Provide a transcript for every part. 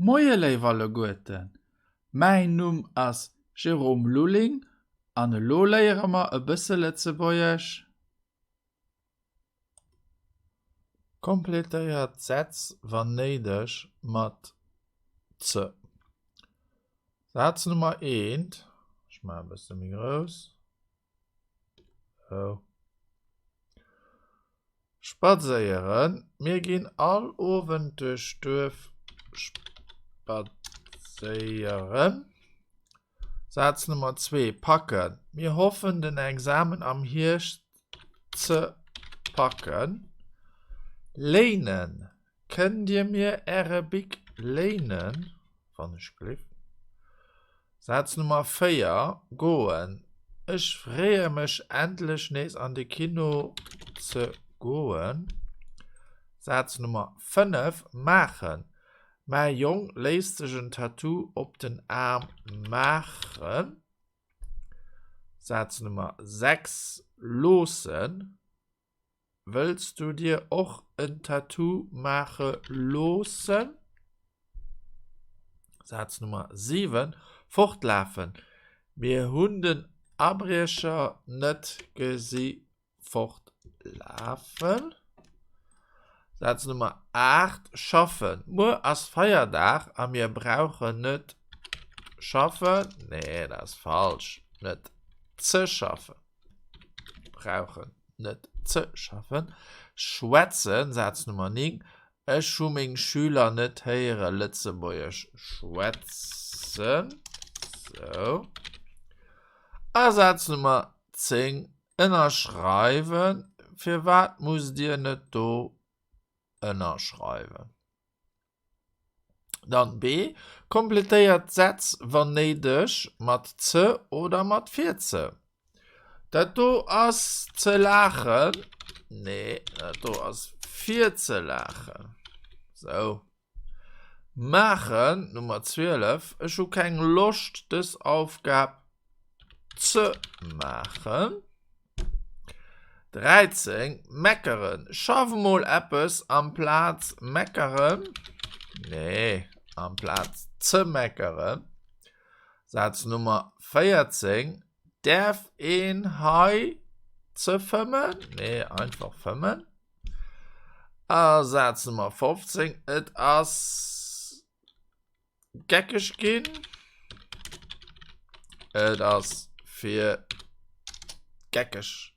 Moie léif alleguerten, mäin Numm ass Jérôme Lulling an elo léiere mer e bësse Lëtzebuergesch. Kompletéiert d'Sätz wann néideg mat ze. Saz Nummer eent, ech maachen e bësse méi grouss, Sou. Spadséieren, Mir ginn all Owend duerch d'Duerf spadséieren. Saz Nummer 2, Packen, Mir hoffen den Examen am Hierscht ze packen. Léinen, Kënnt Dir mir Äre Bic léinen, wann ech gleef? Saz Nummer 4, Goen, Ech freeë mech endlech nees an de Kino ze goen. Saz Nummer 5, Maachen, Mäi Jong léisst sech en Tattoo op den Aarm maachen. Saz Nummer 6, Loossen, Wëlls du dir och en Tattoo maache loossen? Saz Nummer 7, Fortlafen, Mir hunn den Abriecher net gesi fortlafen. Saz Nummer 8, Schaffen, Muer ass Feierdag a mir brauchen net schaffen. Nee, dat ass falsch, net ze schaffen. Brauchen net ze schaffen. Schwätzen, Saz Nummer 9, Ech hu meng Schüler net héiere Lëtzebuergesch schwätzen. Sou. A Saz Nummer 10, Ënnerschreiwen, Firwat musst Dir net do ënnerschreiwen? Dann B, Kompletéiert d'Sätz wann néideg mat ze oder mat fir ze. Dat do ass ze laachen. Nee, dat do ass fir ze laachen. Sou. Maachen, Nummer 12, Ech hu keng Loscht dës Aufgab ze maachen. 13, Meckeren, Schaff mol eppes amplaz meckeren. Nee, amplaz ze meckeren. Saz Nummer 14, Däerf een hei ze fëmmen? Nee, einfach fëmmen. A Saz Nummer 15, Et ass geckeg ginn. Et ass fir geckeg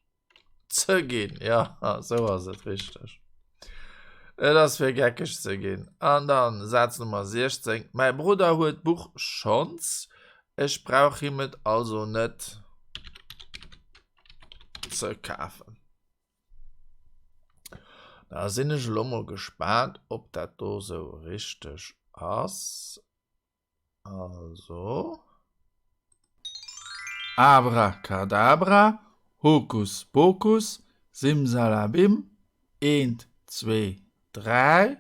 ze ginn. Ja, sou ass et richteg. Et ass fir geckeg ze ginn. An dann Saz Nummer 16, Mäi Brudder huet d'Buch schonns, ech brauch him et also net ze kafen. Da sinn ech elo mol gespaant, ob dat do sou richteg ass. Also. Abracadabra, Hokus Pokus, Simsalabim, eent, zwee, dräi.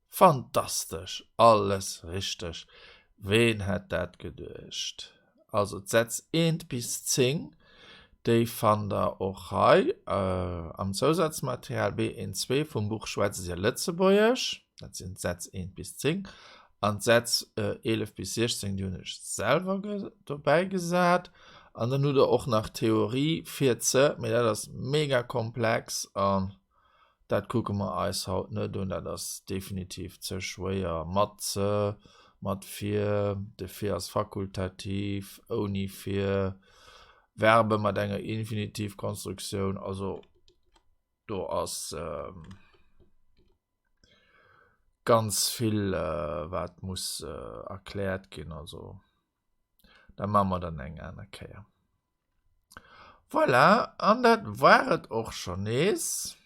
Fantastesch! Alles richteg! Ween hätt dat geduecht? Also d'Sätz eent bis 10, déi fannt der och hei am Zousazmaterial B1 2 vum Buch Schwätzt Dir Lëtzebuergesch? Dat sinn d'Sätz eent bis 10. An d'Sätz 11 bis 16, déi hunn ech selwer dobäi gesat. An dann hutt der och nach Theorie fir ze, mee dat ass mega komplex an Dat kucke mer eis haut net un, dat ass definitiv ze schwéier. Mat ze, mat fir, de fir ass fakultativ, ouni fir, Verbe mat enger Infinitivkonstruktioun, also do ass ganz vill wat muss erkläert ginn, also dat maache mer dann eng aner Kéier. Voilà, an dat war et och schonn nees.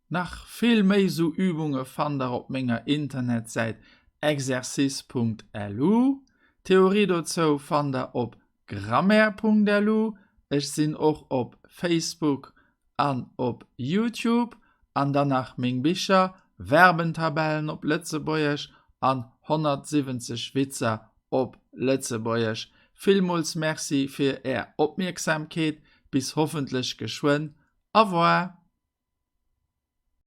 Nach vill méi sou Übunge fannt der op menger Internetsäit exercice.lu. D'Theorie dozou fannt der op grammaire.lu. Ech sinn och op Facebook an op Youtube an dann nach meng Bicher, Verbentabellen op Lëtzebuergesch an 170 Witzer op Lëtzebuergesch. Villmools Merci fir är Opmierksamkeet, bis hoffentlech geschwënn. Au revoir!